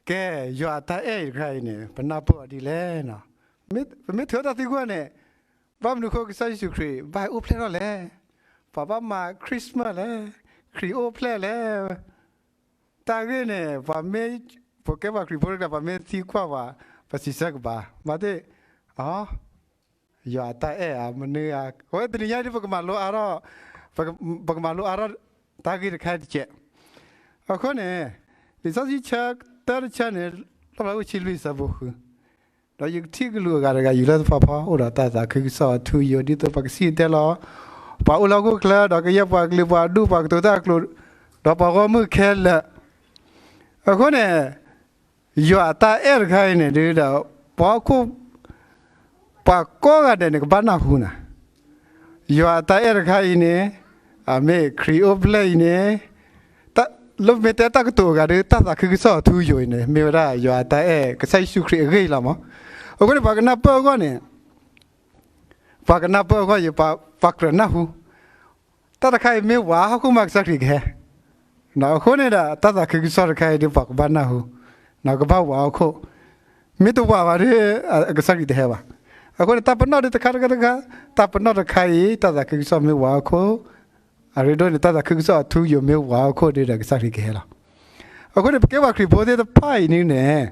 ကဲ, ယွၤအတၢ်အဲၣ်တခါအံၤန့ၣ် ပနၢ်ပၢၢ်အီၤဒ်လဲၣ်. ပမ့ၢ်ထုးတၢ်သံကွၢ်န့ၣ်, ဘၣ်မနုၤအဃိကစၢ်ယ့ၣ်ၡူးခရံာ်ဘၣ်ဟဲအိၣ်ဖျဲၣ်ထီၣ်လဲၣ်. ပှၤဘၣ်မၤ Christmas လဲၣ်, ခရံာ်အိၣ်ဖျဲၣ်လဲၣ်. တၢ်ဂ့ၢ်န့ၣ် ပှၤမ့ၢ်, ပကဲပှၤခရံာ်ဖိတဂၤ ပှၤမ့ၢ်သံကွၢ်ပှၤ, ပစံးဆၢကပၤ, ဘၣ်သ့ၣ်, ယွၤအတၢ်အဲၣ်ဧါ, မနုၤဧါ, အဝဲတနံၤညါဒ်ပကမၤလိအါထီၣ်, ပကမၤလိအါထီၣ်တၢ်ဂ့ၢ်တခါတကဲး. အဃိန့ၣ်, လံာ်စီဆှံဆၢတၢတဆၢန့ၣ်, လီၣ်ဖျါဝံဆံလွံၢ်ဆၢဖိဃု, ဒီးယကထံၣ်ကလူးအဂၤတဂၤ ယူၤလၢသဖီဖီ အိၣ်ဒီးတၢ်သးခုကစီၣ်အထူအယိာ် ဒ်သိးပှၤကစံၣ်တဲၤတဲလီၤ, ပှၤအိၣ်လၢဟီၣ်ခိၣ်ချၢ ဒီးကယဲၢ်ပှၤကလုာ်ပှၤဒူၣ် ပှၤကတိၤတၢ်အကျိၤ, ဒီးပှၤဂီၢ်မုၢ်ခဲလၢာ်. အဃိန့ၣ်, ယွၤအတၢ်အဲၣ်တခါအံၤန့ၣ်ဒုးဒီး, ပှၤဟီၣ်ခိၣ်, ပှၤကိးဂၤဒဲးန့ၣ် ကဘၣ်နၢ်ဟူနၤ. ယွၤအတၢ်အဲၣ်တခါအံၤန့ၣ်, အမ့ၢ်ခရံာ်အိၣ်ဖျဲၣ်အံၤန့ၣ်, လၢပမ့ၢ်တဲတၢ်ကတိၤအဂၤဒီး တၢ်သးခုကစီၣ်အထူအယိာ်အံၤန့ၣ် မ့ၢ်ဝဲဒၣ်ယွၤအတၢ်အဲၣ် ကစၢ်ယ့ၣ်ၡူးခရံာ်အဂ့ၢ်အံၤလီၤမး. အဃိန့ၣ် ပှၤကနၢ်ပၢၢ်အဂီၢ်န့ၣ်, ပှၤကနၢ်ပၢၢ်အဂီၢ်အံၤ ပှၤကြၢးနၢ်ဟူ တၢ်တခါအံၤမ့ၢ်ဝးဟီၣ်ခိၣ်မး ကစၢ်ခရံာ်ကဟဲ. အဃိန့ၣ်ဒီး တၢ်သးခုကစီၣ်တခါအံၤဒီး ပှၤကဘၣ်နၢ်ဟူ, ကဘၣ်ဝးဟီၣ်ခိၣ်, မ့ၢ်တဝးဘၣ်ဒီး ကစၢ်ခရံာ်တဟဲဘၣ်. အဃိန့ၣ် တၢ်ပနီၣ်ဒ်တခါတခါတခါ, တၢ်ပနီၣ်တခါအံၤ တၢ်သးခုကစီၣ်မ့ၢ်ဝးဟီၣ်ခိၣ်, အရ့ဒိၣ်န့ၣ် တၢ်သးခုကစီၣ်အထူအယိာ်မ့ၢ်ဝးဟီၣ်ခိၣ်ဒီး ကစၢ်ခရံာ်ကဟဲလီၤ. အဃိန့ၣ် ပကဲပှၤခရံာ်ဖိသ့ၣ်တဖၣ်အံၤန့ၣ်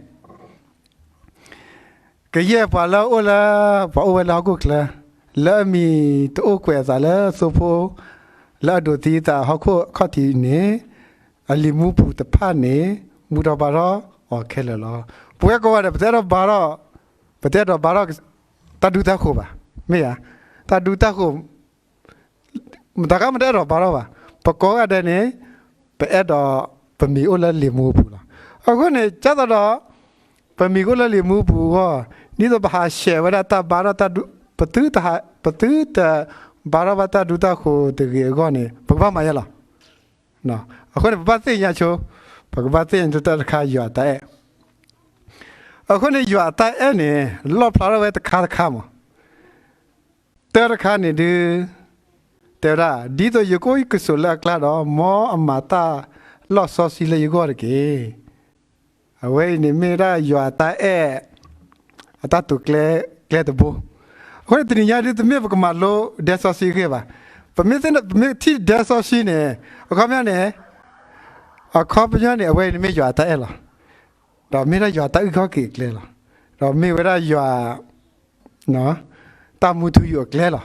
ကယဲၢ်ပှၤလၢအအိၣ်လၢ, ပှၤအိၣ်ဝဲလၢဟီၣ်ခိၣ်ချၢ, လၢအမံၤတအိၣ်ကွဲးအသးလၢသိဖိ, လၢအဒိးသံအသးဟီၣ်ခိၣ်အခီၣ်ထံးန့ၣ်, အလံာ်မူပူၤတဖၣ်န့ၣ်, ဘူၣ်ထီၣ်ဘါထီၣ်အီၤခဲလၢာ်လီၤ. ပဝဲကိးဂၤဒဲး ပတအဲၣ်ဒိးဘါထီၣ်, ပတအဲၣ်ဒိးဘါထီၣ်, တၢ်ဒူတၢ်ဃိၤဘၣ်, မ့ၢ်ဧါ, တၢ်ဒူတၢ်ဃိၤ မတၤဂၤမ့ၢ်တအဲၣ်ဒိးဘါထီၣ်ဘၣ်. ပကိးဂၤဒဲးန့ၣ်, ပအဲၣ်ဒိး, ပမံၤအိၣ်လၢလံာ်မူပူၤလီၤ. အဃိန့ၣ် ကၢ်သိးဒီး, ပမံၤအိၣ်လၢလံာ်မူပူၤအဂီၢ်, ဒ်သိးပဟးဆှဲးဝဲဒၣ်တၢ်ဘါထီၣ်တၢ်ဒူ, ပသုတဟး, ပသုတဘါထီၣ်ဘၣ်တၢ်ဒူတၢ်ဃိၤတဂ့ၤအဂီၢ်န့ၣ် ပကဘၣ်မၤယဲလီၤ. အဃိန့ၣ် ပဘၣ်သ့ၣ်ညါဆိ, ပကဘၣ်သ့ၣ်ညါဆိတၢ်တခါ ယွၤအတၢ်အဲၣ်. အဃိန့ၣ် ယွၤအတၢ်အဲၣ်န့ၣ် လီၣ်ဖျါထီၣ်ဝဲတခါတခါမး. တၢတခါန့ၣ်ဒုး, တဲဝဲဒၣ်, ဒ်သိးယကအိၣ်ယကဆိးလၢအကျါဒီး မ်အမၤတၢ်လီၢ်စီဆှံလၢယဂီၢ်တက့ၢ်. အဝဲအံၤန့ၣ်မ့ၢ်ဝဲဒၣ်ယွၤအတၢ်အဲၣ် အတၢ်တိာ်ကျဲၤကျဲတဘိ. အဃိန့ၣ် တနံၤညါဒုး တမ့ၢ်ပကမၤလိဒဲစီဆှံအဂ့ၢ်ဘၣ်. ပမ့ၢ်သ့ၣ်, ပမ့ၢ်ထံၣ်ဒဲစီဆှံန့ၣ်, အခီပညီန့ၣ်, အခီပညီန့ၣ် အဝဲအံၤန့ၣ်မ့ၢ်ယွၤအတၢ်အဲၣ်လီၤ. ဒီးမ့ၢ်ဒၣ်ယွၤအတၢ်အုၣ်ခီၣ်က့ၤအကျဲလီၤ. ဒီးမ့ၢ်ဝဲဒၣ်ယွၤ တၢ်မူထူယိာ်အကျဲလီၤ.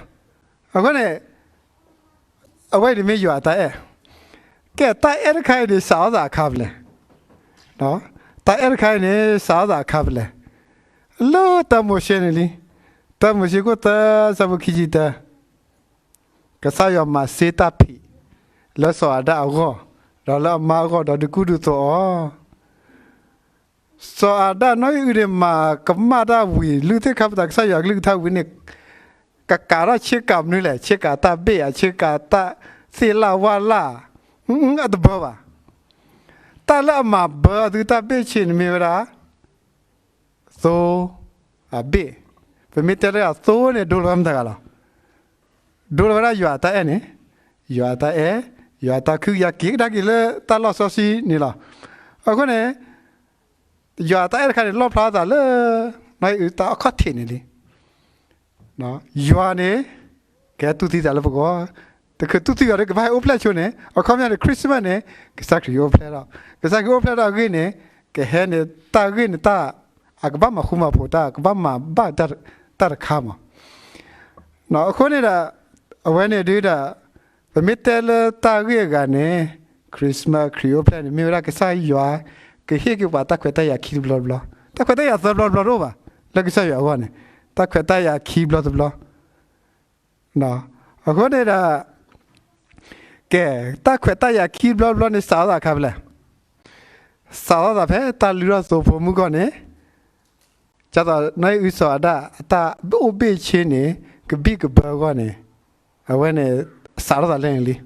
အဃိန့ၣ်, အဝဲအံၤန့ၣ်မ့ၢ်ယွၤအတၢ်အဲၣ်. ကဲ တၢ်အဲၣ်တခါအံၤန့ၣ် စးထီၣ်သးအခါဖဲလဲၣ်. တၢ်အဲၣ်တခါအံၤန့ၣ် စးထီၣ်သးအခါဖဲလဲၣ်. လၢတၢမိၤၡ့န့ၣ်လံ. တၢမိၤၡ့ခိၣ်သၢ ဆၢဖိခံဆံတၢ, ကစၢ်ယွၤမၤစ့တၢ်ဖံး လၢစီၤအၤဒၣ်အဂီၢ်, ဒီးလၢအမါအဂီၢ်, ဒီးဒုးကူဒုးသိးအီၤ. စီၤအၤဒၣ်နီၢ်အံၣ်အုန့ၣ် မၤကမၣ်တၢ်ဝံၤ လုၢ်သ့ၣ်ခါပတာ်ကစၢ်ယွၤအကလုၢ်ကထါဝံၤန့ၣ်, ကကးထီၣ်ဆ့ကၤမနုၤလဲၣ်, ဆ့ကၤတၢ်ဘ့ၣ်ဧါ, ဆ့ကၤတၢ်သ့ၣ်လၣ်ဝၣ်လၣ်, အတဘၢဘၣ်. တၢ်လၢအမၤဘၢအသုတၢ်ဘ့ၣ်ဆ့န့ၣ်မ့ၢ်ဝဲဒၣ် သိအဘ့ၣ်. ပမ့ၢ်တဲလၢအသိန့ၣ် ဒိလီၤဝဲမတၤတဂၤလီၤ. ဒိလီၤဝဲဒၣ်ယွၤအတၢ်အဲၣ်န့ၣ်, ယွၤအတၢ်အဲၣ်, ယွၤအတၢ်ခုကယၤက့ၤကဒါက့ၤလၢတၢ်လီၢ်စီဆှံန့ၣ်လီၤ. အဃိန့ၣ်, ယွၤအတၢ်အဲၣ်တခါန့ၣ် လီၣ်ဖျါသးလၢ နီၢ်အံၣ်အုတၢ်အခီၣ်ထံးန့ၣ်လံ. ယွၤန့ၣ် ကဟဲတူၢ်သံသးလၢပဂီၢ်, တချုးတူၢ်သံအီၤဒီး ကဘၣ်ဟဲအိၣ်ဖျဲၣ်ဆိန့ၣ်, အခီပညီန့ၣ် Christmas န့ၣ် ကစၢ်ခရံာ်အိၣ်ဖျဲၣ်ထီၣ်, ကစၢ်ခရံာ်အိၣ်ဖျဲၣ်ထီၣ်အဂ့ၢ်န့ၣ် ကဟဲန့ၣ် တၢ်ဂ့ၢ်န့ၣ်တၢ်, အကဘၣ်မၤဃူမၤဖိးတၢ်, ကဘၣ်မၤဘၣ်တၢ်တခါမး. အဃိန့ၣ်ဒီး, အဝဲန့ၣ်ဒုးဒီး, ပမ့ၢ်တဲလၢတၢ်ဂ့ၢ်အဂၤန့ၣ်, Christmas ခရံာ်အိၣ်ဖျဲၣ်န့ၣ် မ့ၢ်ဝဲဒၣ်ကစၢ်ယွၤ ကဟ့ၣ်က့ၤပှၤတၢ်ခွဲးတၢ်ယာ်ခံတဘျီတဘျီ, တၢ်ခွဲးတၢ်ယာ်သၢဘျီတဘျီတအိၣ်ဘၣ်, လၢကစၢ်ယွၤအဂီၢ်န့ၣ်, တၢ်ခွဲးတၢ်ယာ်ခံဘျီတဘျီ အဃိန့ၣ်ဒီး, ကဲ, တၢ်ခွဲးတၢ်ယာ်ခံဘျီတဘျီန့ၣ် စးထီၣ်သးအခါဖဲလဲၣ်. စးထီၣ်သးဖဲတၢ်လုၢ်ထီၣ်သိဖိမုၢ်ဂီၢ်န့ၣ်, ကၢ်သိးနီၢ်အံၣ်အုစီၤအၤဒၣ် အတၢ်အိၣ်ဘ့ၣ်ဆ့န့ၣ် ကဘံၣ်ကဘၢအဂီၢ်န့ၣ်, အဝဲန့ၣ် စးထီၣ်သးလၢန့ၣ်လံ.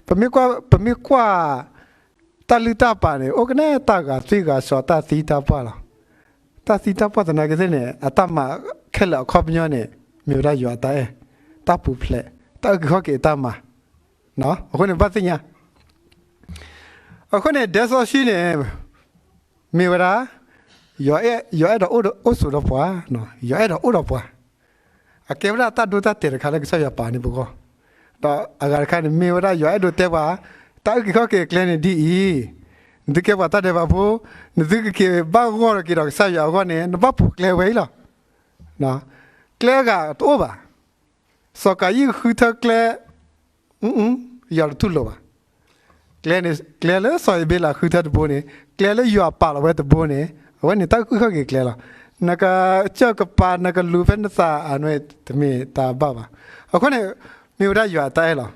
ပမ့ၢ်ကွၢ်, ပမ့ၢ်ကွၢ် တၢ်လုၢ်တၢ်ပာ်န့ၣ် အိၣ်ကနဲတၢ်ဂာ်သွံၣ်ဂာ်စီၤ တၢ်သံတၢ်ပှၢ်လီၤ. တၢ်သံတၢ်ပှၢ်သနာ်က့သ့ၣ်န့ၣ် အတၢ်မၤခဲလၢာ်အခီပညီန့ၣ် မ့ၢ်ဝဲဒၣ်ယွၤအတၢ်အဲၣ်, တၢ်ပူၤဖျဲး, တၢ်အုၣ်က့ၤခီၣ်က့ၤအတၢ်မၤ, အဃိန့ၣ် ဘၣ်သ့ၣ်ညါ. အဃိန့ၣ် ဒဲစီဆှံန့ၣ် မ့ၢ်ဝဲဒၣ် ယွၤအဲၣ်ဒိးအိၣ်ဒီး အိၣ်ဆိးဒီးပှၤ, ယွၤအဲၣ်ဒိးအိၣ်ဒီးပှၤ, အကဲဝဲဒၣ်တၢ်ဒိတၢ်တဲာ်တခါလၢကစၢ်ယွၤပာ်န့ၢ်ပဂီၢ်, ဒီးအဂၤတခါန့ၣ် မ့ၢ်ဝဲဒၣ်ယွၤအဲၣ်ဒိးတဲပှၤ, တၢ်အုၣ်က့ၤခီၣ်က့ၤအကျဲန့ၣ်ဒ်အံၤ, နသုကဲပှၤတၢ်ဒဲးဘးဖိ, နသုကက့ၤဘၣ်ဂီၢ်ဒီးက့ၤဒီးကစၢ်ယွၤအဂီၢ်န့ၣ် နဘၣ်ပိာ်ကျဲဝဲအံၤလီၤ. ကျဲအဂၤတအိၣ်ဘၣ်. စီၤကၤယံၣ်ဃုထၢကျဲ, ယွၤတတူၢ်လိာ်ဘၣ်. ကျဲန့ၣ် ကျဲလၢစီၤအ့ၤဘ့လးဃုထၢတဘိန့ၣ်, ကျဲလၢယွၤပာ်လီၤဝဲတဘိန့ၣ်, အဝဲန့ၣ်တၢ်အုၣ်က့ၤခီၣ်က့ၤကျဲလီၤ. နကစၢၢ်ကပၤ နကလူၤဖဲနသးအနွဲၣ် တမ့ၢ်တၢ်ဘၣ်ဘၣ်. အဃိန့ၣ် မ့ၢ်ဝဲဒၣ်ယွၤအတၢ်အဲၣ်လီၤ.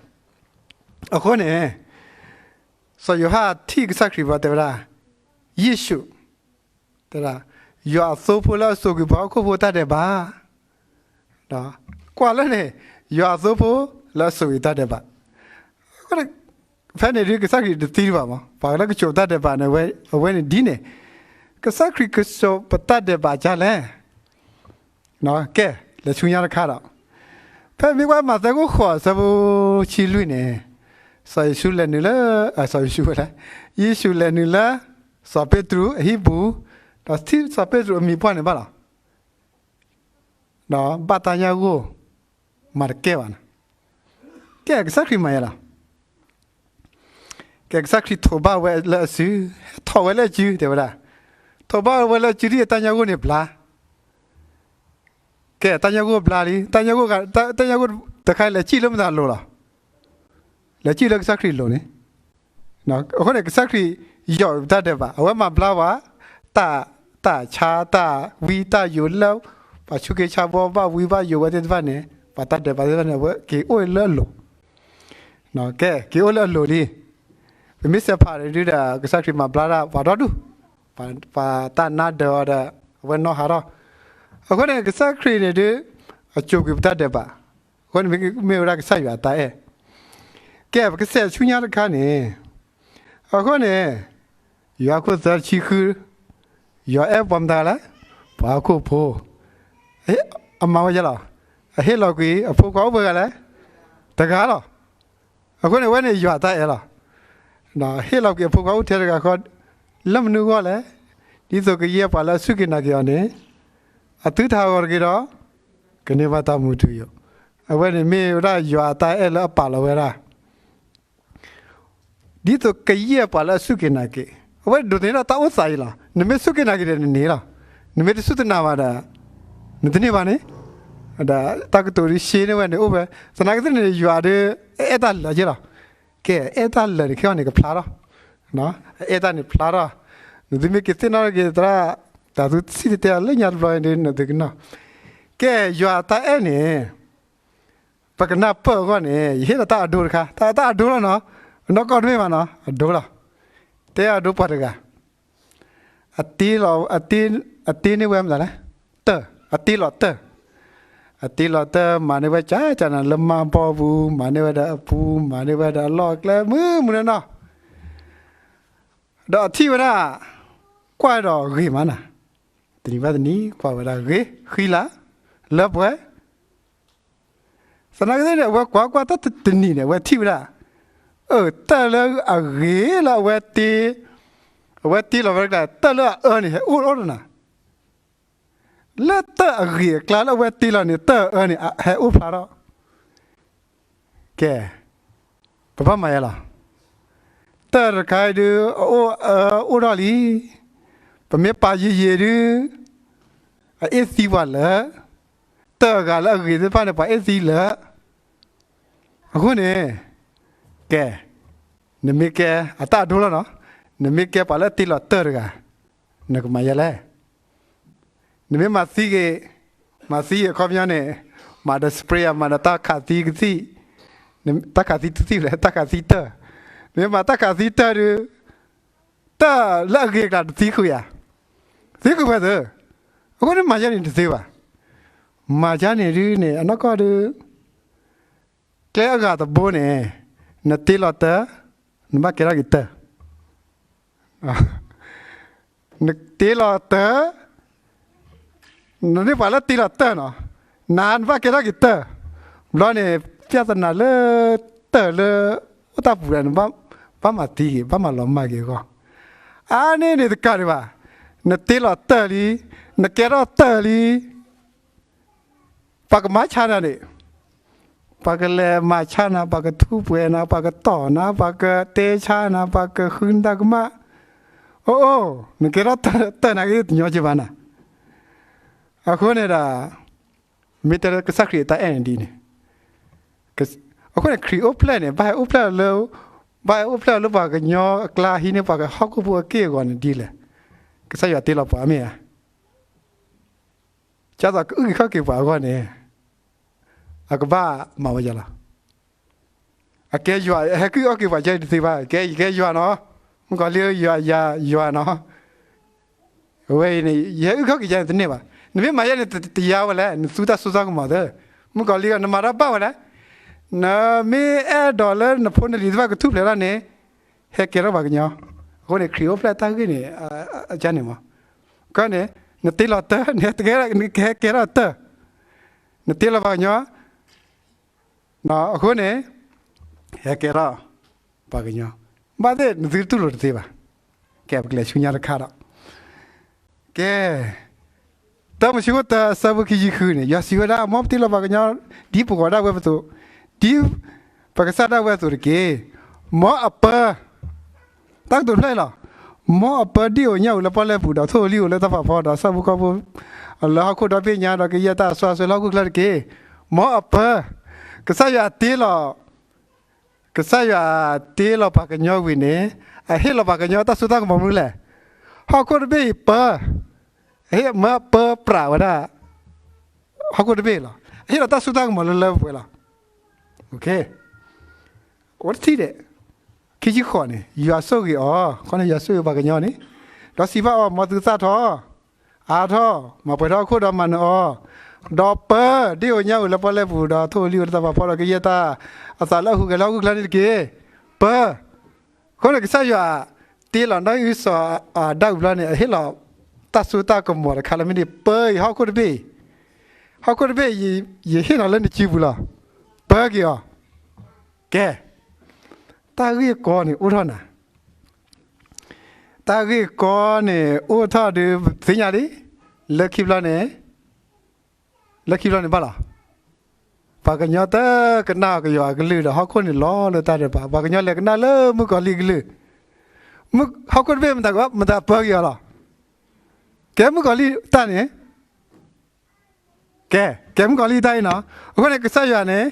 အဃိန့ၣ် စီၤယိၤဟၣ်ထံၣ်ကစၢ်ခရံာ်ဘၣ်တဲဝဲဒၣ်, ယ့ၣ်ၡူး, တဲဒၣ်, ယွၤအသိဖိလၢအစိာ်ကွံာ်ပှၤဟီၣ်ခိၣ်ဖိတၢ်ဒဲးဘး, ကွၢ်လၢန့ၣ်, ယွၤအသိဖိလၢအစိာ်ကွံာ်တၢ်ဒဲးဘး. ဖဲန့ၣ်ဒုးကစၢ်ခရံာ်တသံတဘၣ်မး, ပှၤလၢကစိာ်တၢ်ဒဲးဘးန့ၣ် အဝဲန့ၣ်ဒ်န့ၣ်, ကစၢ်ခရံာ်ကစိာ်ပတၢ်ဒဲးဘးဒ်လဲၣ်. ကဲ, လဲၤဆူညါတခါဒီး, ဖဲမ့ၢ်ကွၢ်မးသဲခိၣ်ဃိးအဆၢဖိဆံလွံၢ်န့ၣ်, စီၤယ့ၣ်ၡူးလဲၤနုာ်လၢ, စီၤယ့ၣ်ၡူးဝဲလဲၣ်, ယ့ၣ်ၡူးလဲၤနုာ်လၢ စီၤပ့းတရူးအဟံၣ်ပူၤ, ဒီးထံၣ်စီၤပ့းတရူးအမံၤပှၢ်န့ၣ်ဘၣ်လီၤ. ဒီးဘၣ်တၢ်ညၣ်ဂိၢ်, မၤတကဲဘၣ်န့ၣ်, ကဲကစၢ်ခရံာ်မၤယဲလီၤ. ကဲကစၢ်ခရံာ်ထိးဘၣ်ဝဲလၢအစု, ဟဲထီၣ်ဝဲလၢအစု တဲဝဲဒၣ်, ထိးဘၣ်ဝဲလၢအစုဒ်အတၢ်ညၣ်ဂိၢ်န့ၣ်ဘျါ. ကဲတၢ်ညၣ်ဂိၢ်ဘျါလံ, တၢ်ညၣ်ဂိၢ်, တၢ်ညၣ်ဂိၢ်တခါလဲၤစံၣ်လၢမတၤလိၤလီၤ. လဲၤစံၣ်လၢကစၢ်ခရံာ်လိၤန့ၣ်, အဃိန့ၣ် ကစၢ်ခရံာ်ယီၢ်တၢ်ဒဲးဘး, အဝဲမၤဘျါပှၤ, တၢ်, တၢ်ဆါတၢ်ဝံတၢ်ယိာ်လၢ, ပှၤဆူးက့ဆါဘီဘၣ်ဝံဘၣ်ယိာ်ဝဲသ့ၣ်တဖၣ်န့ၣ်, ပှၤတၢ်ဒဲးဘးသ့ၣ်တဖၣ်န့ၣ် အဝဲက့ၤအိၣ်လၢအလိၤ. ကဲက့ၤအိၣ်လၢအလိၤလံ. ပမ့ၢ်စဲးဖးဒုဒီး ကစၢ်ခရံာ်မၤဘျါဒၣ်ပှၤဒီဒူၣ်, ပှၤတၢ်နါဒၢးအီၤဒီး အဝဲနီၢ်ဟးထီၣ်. အဃိန့ၣ် ကစၢ်ခရံာ်န့ၣ်ဒုး, အစိာ်ကွံာ်ပတၢ်ဒဲးဘး, အဃိန့ၣ်မ့ၢ်ဝဲဒၣ်ကစၢ်ယွၤအတၢ်အဲၣ်. ကဲပကစဲးဆူညါတခါန့ၣ်, အဃိန့ၣ်, ယိၤဟၣ်ခိၣ်သၢဆံဃု, ယွၤအဲၣ်ပှၤမတၤလဲၣ်, ပှၤဟီၣ်ခိၣ်ဖိ, အမၤဝဲယဲလီၤ. အဟ့ၣ်လီၤကွံာ်အဖိခွါအိၣ်ပှဲၤဂၤလဲၣ်, တဂၤလီၤ. အဃိန့ၣ် အဝဲန့ၣ်ယွၤတၢ်အဲၣ်လီၤ. ဟ့ၣ်လီၤကွံာ်အဖိခွါအိၣ်ထဲတဂၤဃီ, လၢမနုၤအဂီၢ်လဲၣ်, ဒ်သိးကယဲၢ်ပှၤလၢအစူၢ်က့ၤနာ်က့ၤအီၤန့ၣ်, အသုတဟးဂီၤတဂ့ၤဒီး, ကန့ၢ်ဘၣ်တၢ်မူထူယိာ်. အဝဲန့ၣ်မ့ၢ်ဝဲဒၣ်ယွၤအတၢ်အဲၣ်လၢအပာ်လီၤဝဲဒၣ် ဒ်သိးကယဲၢ်ပှၤလၢအစူၢ်က့ၤနာ်က့ၤ, အဝဲဒိးန့ၢ်ဒၣ်တၢ်အိၣ်သးအံၤလီၤ. နမ့ၢ်စူၢ်က့ၤနာ်က့ၤဒီးနန့ၢ်လီၤ. နမ့ၢ်တစူၢ်တနာ်ဘၣ်ဒီး, နတန့ၢ်ဘၣ်န့ၣ်, ဒီးတၢ်ကတိၤဒုးရှဲန့ၢ်ဝဲန့ၣ်အိၣ်ဝဲ, သနာ်က့သ့ၣ်န့ၣ် ယွၤဒုး, အဲၣ်တၢ်လၢာ်က့လီၤ. ကဲအဲၣ်တၢ်လၢာ်န့ၣ် ခဲအံၤန့ၣ်ကဖျါထီၣ်, အဲၣ်တၢ်န့ၣ်ဖျါထီၣ်, နသုမ့ၢ်က့ၤသ့ၣ်နီၣ်က့ၤသရၣ်, တၢ်သုစံၣ်တဲၤတဲလၢညါတဘျီန့ၣ်ဒုးနသုကနီၣ်. ကဲယွၤတၢ်အဲၣ်န့ၣ် ပကနၢ်ပၢၢ်အဂီၢ်န့ၣ် ယဟ့ၣ်လီၤတၢ်အဒိတခါ, တၢ်အဒိလီၤနီၤ, နီၢ်ကီၢ်တမ့ၢ်ဘၣ်နီၤ, အဒိလီၤ. တဲအဒိပှၤတဂၤ, အတ့လီၤ, အတ့န့ၢ်ဝဲမတၤလဲၣ်, တၢၢ်, အတ့လီၤတၢၢ်, အတ့လီၤတၢၢ် မၤန့ၢ်ဝဲကၢ်ကၢ်နၤလၢမါဘီပူၤ, မၤန့ၢ်ဝဲဒီးအပူၤ, မၤန့ၢ်ဝဲဒီးအလီၢ်အကျဲမုၢ်မုၢ်နီၢ်နီၢ်, ဒီးအထံၣ်ဝဲဒၣ်, ကွၢ်ဒီးဂ့ၤမးနၤ, တနံၤဘၣ်တနံၤ ကွၢ်ဝဲဒၣ်ဂ့ၤ, ဃံလၤ, လၢပှဲၤ သနာ်က့န့ၣ် အဝဲကွၢ်ကွၢ်တၢ်တနံၤန့ၣ် အဝဲထံၣ်ဝဲဒၣ်, အၢ တၢၢ်လၢအဂ့ၤလၢအဝဲတ့, အဝဲတ့လီၤဝဲတကျါ တၢၢ်လၢအအၢန့ၣ် ဟဲအိၣ်ထီၣ်နၤ, လၢတၢၢ်အဂ့ၤအကျါလၢအဝဲတ့လီၤန့ၣ် တၢၢ်အအၢန့ၣ် ဟဲအိၣ်ဖျါထီၣ်, ကဲ, ပဘၣ်မၤယဲလီၤ. တၢၢ်တခါအံၤဒုး အအိၣ်အၢအိၣ်ထီၣ်လံ, ပမ့ၢ်ပာ်ယံာ်ယံာ်ဒုး အအ့ၣ်သံပှၤလၢာ်, တၢၢ်အဂၤလၢအဂ့ၤသ့ၣ်တဖၣ်န့ၣ် ပှၤအ့ၣ်သံလၢာ်, အဃိန့ၣ်, ကဲ, နမ့ၢ်ကဲအတၢ်အဒိလီၤနီၤ, နမ့ၢ်ကဲပှၤလၢအတ့လီၤတၢၢ်တဂၤ, နကမၤယဲလဲၣ်. နမ့ၢ်မၤသံဂ့ၤ, မၤသံဂ့ၤအခီပညီန့ၣ်, မၤဒီး spray ဧါ, မၤဒီးတၢ်ခးသံကသံၣ်, တၢ်ခးသံတသံၣ်လဲၣ်, တၢ်ခးသံတၢၢ်, နမ့ၢ်မၤတၢ်ခးသံတၢၢ်ဒုး, တၢၢ်လၢအဂ့ၤအကျါတသံဃုာ်ဧါ, သံဃုာ်ဝဲသ့, အဃိန့ၣ်မၤယဲန့ၣ်တသ့ဘၣ်. မၤယဲန့ၣ်ဒုးန့ၣ် အနီၢ်ကီၢ်ဒုး ကျဲအဂၤတဘိန့ၣ်, နတ့လီၤတၢၢ်, နဘၣ်ကဲထီၣ်က့ၤတၢၢ်, နတ့လီၤတၢၢ်, နမ့ၢ်ပှၤလၢတ့လီၤတၢၢ်နီၤ, နၤနဘၣ်ကဲထီၣ်က့ၤတၢၢ်, ဘျီန့ၣ် ပြဿနာလၢ တၢၢ်လၢ အိၣ်တၢ်ပူၤဒီး နဘၣ်မၤသံက့ၤ ဘၣ်မၤလီၤမၢ်က့ၤအဂီၢ်, အါန့ၢ်န့ၣ်တကးဒံးဘၣ်. နတ့လီၤတၢၢ်လံ, နကဲထီၣ်တၢၢ်လံ, ပှၤကမၤဆါနၤန့ၣ်, ပှၤကလဲၤမၤဆါနၤ, ပှၤကထူးပှဲၤနၤ, ပှၤကတီၢ်နၤ, ပှၤကတဲဆါနၤ, ပှၤကဃုနတၢ်ကမၣ်, အိၣ်အိၣ် နကဲထီၣ်တၢၢ်နာ်က့ တညီက့ဘၣ်နၤ. အဃိန့ၣ်ဒီး မ့ၢ်တဲလၢကစၢ်ခရံာ်အတၢ်အဲၣ်န့ၣ်ဒ်န့ၣ်, အဃိန့ၣ် ခရံာ်အိၣ်ဖျဲၣ်န့ၣ် ဘၣ်ဟဲအိၣ်ဖျဲၣ်လၢ, ဘၣ်ဟဲအိၣ်ဖျဲၣ်လၢပှၤကညီအကျါ ဟံးန့ၢ်ပှၤဟီၣ်ခိၣ်ဖိအက့ၢ်အဂီၤန့ၣ်ဒ်လဲၣ်. ကစၢ်ယွၤတ့လီၤပှၤမ့ၢ်ဧါ. ကသိးကအုၣ်က့ၤခီၣ်က့ၤပှၤအဂီၢ်န့ၣ် အကဘၣ်မၤဝဲယၤလီၤ. အကဲယွၤ ဟဲကအုၣ်က့ၤခီၣ်က့ၤပှၤကဲတသ့ဘၣ်, ကဲယကဲယွၤနီၤ, မုၣ်ကီၤလံၢ်ယွၤ, ယွၤနီၤ. အဝဲအံၤန့ၣ် ယဟဲအုၣ်က့ၤခီၣ်က့ၤယၤန့ၣ်တန့ၢ်ဘၣ်. နမ့ၢ်မၤယဲန့ၣ် တယါဝဲလဲၣ်, နသူတၢ်စိတၢ်ကမီၤသၢ. မုၣ်ကီၤလံၢ် နမၤတၢ်ဘၣ်ဝဲလဲၣ်. နမ့ၢ်အဲၣ်ဒိးလၢနဖိနလံၤသ့ၣ်တဖၣ်ကထူၣ်ဖျဲးတၢ်န့ၣ် ဟဲကဲထီၣ်ပှၤကညီ. အဃိန့ၣ် ခရံာ်အိၣ်ဖျဲၣ်တၢ်ဂ့ၢ်န့ၣ် အကန့ၣ်မး, ကန့ၣ် နတ့လီၤတၢၢ် နကဟဲကဲထီၣ်တၢၢ်, နတ့လီၤပှၤကညီ အဃိန့ၣ် ဟဲကဲထီၣ်ပှၤကညီ, ဘၣ်သ့ၣ်နသုတူၢ်လိာ်တသ့ဘၣ်. ကဲ ပကလဲၤဆူညါတခါဒီး, ကဲ, တၢမိၤၡ့ခိၣ်တၢ အဆၢဖိခံဆံဃုန့ၣ် ယွၤစံးဝဲဒၣ်, မ်ပတ့လီၤပှၤကညီ ဒ်ပဂီၤဒၣ်ဝဲပသိး, ဒ်ပကစၢ်ဒၣ်ဝဲအသိးတက့ၢ်. မ်အပၢ တၢ်ကတိၤဖျၢၣ်အံၤလီၤ. မ်အပၢဒ်အိၣ်ညၣ်အိၣ်လၢပီၣ်လဲၣ်ပူၤဒီး ထိၣ်ဧိၤလံၣ်ဧိၤလၢတၢ်ဖးဖီဒီး ဆၣ်ဖိကီၢ်ဖိလၢဟီၣ်ခိၣ်ဒီဘ့ၣ်ညါဒီး ကယဲၢ်တၢ်အစီအဆှံလၢဟီၣ်ခိၣ်ချၢတက့ၢ်. မ်အပၢ, ကစၢ်ယွၤတ့လီၤ, ကစၢ်ယွၤတ့လီၤပှၤကညီဝံၤန့ၣ် အဟ့ၣ်လီၤပှၤကညီတၢ်စိတၢ်ကမီၤမနုၤလဲၣ်. ဟီၣ်ခိၣ်တဘ့ၣ်အံၤပၢ, အဟ့ၣ်မၢပၢပြးဝဲဒၣ် ဟီၣ်ခိၣ်တဘ့ၣ်လီၤ. အဟ့ၣ်လီၤတၢ်စိတၢ်ကမီၤလၢလၢပှဲၤပှဲၤလီၤ. အိၣ်တထံၣ်ဒဲး, ခံဆံဃိးန့ၣ် ယွၤဆိၣ်ဂ့ၤအီၤ, ခီန့ၣ် ယွၤဆိၣ်ဂ့ၤပှၤကညီန့ၣ်, ဒီးစံးဘၣ်အီၤ, မ်သုသၣ်ထီၣ်, အါထီၣ်, မၤပှဲၤထီၣ်ဟီၣ်ခိၣ်ဒီးမၤနၢၤအီၤ, ဒီးပၢဒ်အိၣ်ညၣ်အိၣ်လၢပီၣ်လဲၣ်ပူၤဒီး ထိၣ်ဧိၤလံၣ်ဧိၤလၢတၢ်ဖးဖီဒီး ကယဲၢ်တၢ်အသးလၢအဟူးဂဲၤလၢဟီၣ်ခိၣ်ချၢန့ၣ်တက့ၢ်. ပၢ အဃိန့ၣ် ကစၢ်ယွၤတ့လီၤနီၢ်အံၣ်စီၤအၤဒၣ်ဝံၤဘျီန့ၣ် အဟ့ၣ်လီၤတၢ်စိတၢ်ကမီၤတခါလၢမ့ၢ်ဒ်ပၢအံၤဟီၣ်ခိၣ်တဘ့ၣ်အံၤ, ဟီၣ်ခိၣ်တဘ့ၣ်အံၤ ယဟ့ၣ်လီၤလၢနစုပူၤလီၤ. ပၢက့ၤအီၤ. ကဲ, တၢ်ဂ့ၢ်ကီန့ၣ်အိၣ်ထီၣ်နၤ, တၢ်ဂ့ၢ်ကီန့ၣ် အိၣ်ထီၣ်ဒီး သ့ၣ်ညါလံ, လၢခံဘျီန့ၣ် လၢခံဘျီန့ၣ်ဘၣ်လီၤ. ပှၤကညီတကနၣ်ကယွၤအကလုၢ်ဒီး ဟီၣ်ခိၣ်န့ၣ်လီၤလၢတၢ်ဒဲးဘး, ပှၤကညီလဲၤကနၣ်လၢမုၣ်ကီၤလံၢ်အကလုၢ်, ဟီၣ်ခိၣ်တဘ့ၣ်မတၤ မတၤပၢက့ၤအီၤလီၤ. ကဲမုၣ်ကီၤလံၢ်တၢ်န့ၣ်, ကဲ, ကဲမုၣ်ကီၤလံၢ်တၢ်အံၤနီၤ. အဃိန့ၣ် ကစၢ်ယွၤန့ၣ်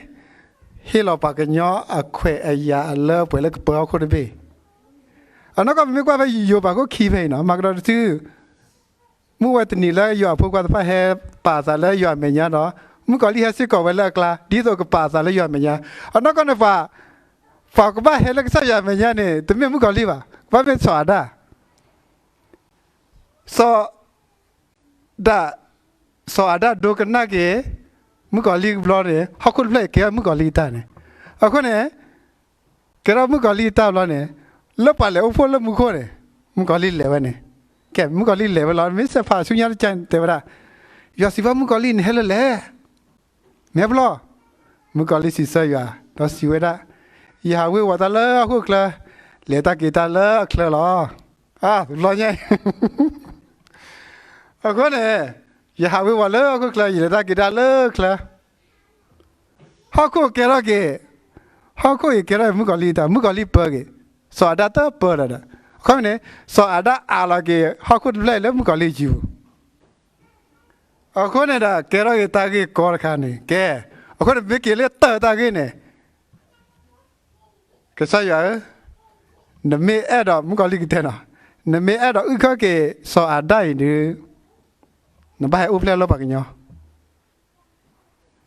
ဟ့ၣ်လီၤပှၤကညီအခွဲးအယာ်အလၢပှဲၤလၢကပၢဟီၣ်ခိၣ်တဘ့ၣ်. အနီၢ်ကီၢ်ပမ့ၢ်ကွၢ်ဖဲယိၤဘးခိၣ်ခံဖဲအံၤနီၤ, မၤကဒီးတစု မုၢ်ဝဲတနံၤလၢယွၤအဖိခွါတဖၣ်ဟဲပာ်အသးလၢယွၤအမဲာ်ညါဒီး မုၣ်ကီၤလံၢ်ဟဲစ့ၢ်ကီးဝဲလၢအကျါ ဒ်သိးကပာ်အသးလၢယွၤအမဲာ်ညါ. အနီၢ်ကီၢ်န့ၣ်ပှၤ, ပှၤကဘၣ်ဟဲလၢကစၢ်ယွၤအမဲာ်ညါန့ၣ် တမ့ၢ်မုၣ်ကီၤလံၢ်ဘၣ်, ကဘၣ်မ့ၢ်စီၤအၤဒၣ်. စီၤဒၣ်, စီၤအၤဒၣ်ဒိကနၣ်က့ၤ မုၣ်ကီၤလံၢ်တဘျီန့ၣ် ဟီၣ်ခိၣ်တဖျၢၣ်အံၤကဲထီၣ်မုၣ်ကီၤလံၢ်အတၢ်န့ၣ်. အဃိန့ၣ် ကဲထီၣ်မုၣ်ကီၤလံၢ်အတၢ်ဘျီန့ၣ် လၢပှၤလဲၤအိၣ်ဖှိၣ်လၢမူခိၣ်န့ၣ် မုၣ်ကီၤလံၢ်လဲၤဝဲန့ၣ်. ကဲ မုၣ်ကီၤလံၢ်လဲၤဝဲလီၤ. မ့ၢ်စဲးဖးဆူညါတကဲန့ၣ် တဲဝဲဒၣ်, ယွၤစံးဘၣ်မုၣ်ကီၤလံၢ် နဟဲလၢလဲၣ်, နဟဲဖဲလဲၣ်. မုၣ်ကီၤလံၢ်စံးဆၢယွၤ ဒီးစံးဝဲဒၣ်, ယဟးဝ့ၤဝီၤတၢ်လၢဟီၣ်ခိၣ်ချၢ, လဲၤတၢ်က့ၤတၢ်လၢအချၢလီၤ. အါ, တဘျီညါ အဃိန့ၣ် ယဟးဝ့ၤဝီၤလၢဟီၣ်ခိၣ်ချၢ, ယလဲၤတၢ်က့ၤတၢ်လၢချၢ. ဟီၣ်ခိၣ်ကဲထီၣ်က့ၤ, ဟီၣ်ခိၣ်အံၤကဲထီၣ်က့ၤမုၣ်ကီၤလံၢ်အတၢ်, မုၣ်ကီၤလံၢ်ပၢက့ၤ, စီၤအၤဒၣ်တပၢဒီးဒီး. အခီပညီန့ၣ် စီၤအၤဒၣ်အးလီၤက့ၤဟီၣ်ခိၣ်တဖျၢၣ်အံၤလၢမုၣ်ကီၤလံၢ်အစုပူၤ. အဃိန့ၣ်ဒီး ကဲထီၣ်က့ၤတၢ်ဂ့ၢ်ကီတခါန့ၣ်. ကဲ, အဃိန့ၣ် ပမ့ၢ်က့ၤလၢတၢၢ်တၢ်ဂ့ၢ်န့ၣ် ကစၢ်ယွၤဧၢ, နမ့ၢ်အဲၣ်ဒိး မုၣ်ကီၤလံၢ်ကတဲနီၤ, နမ့ၢ်အဲၣ်ဒိးအုၣ်ခီၣ်က့ၤစီၤအၤဒၣ်အံၤဒီး နဘၣ်ဟဲအိၣ်ဖျဲၣ်လၢပှၤကညီ.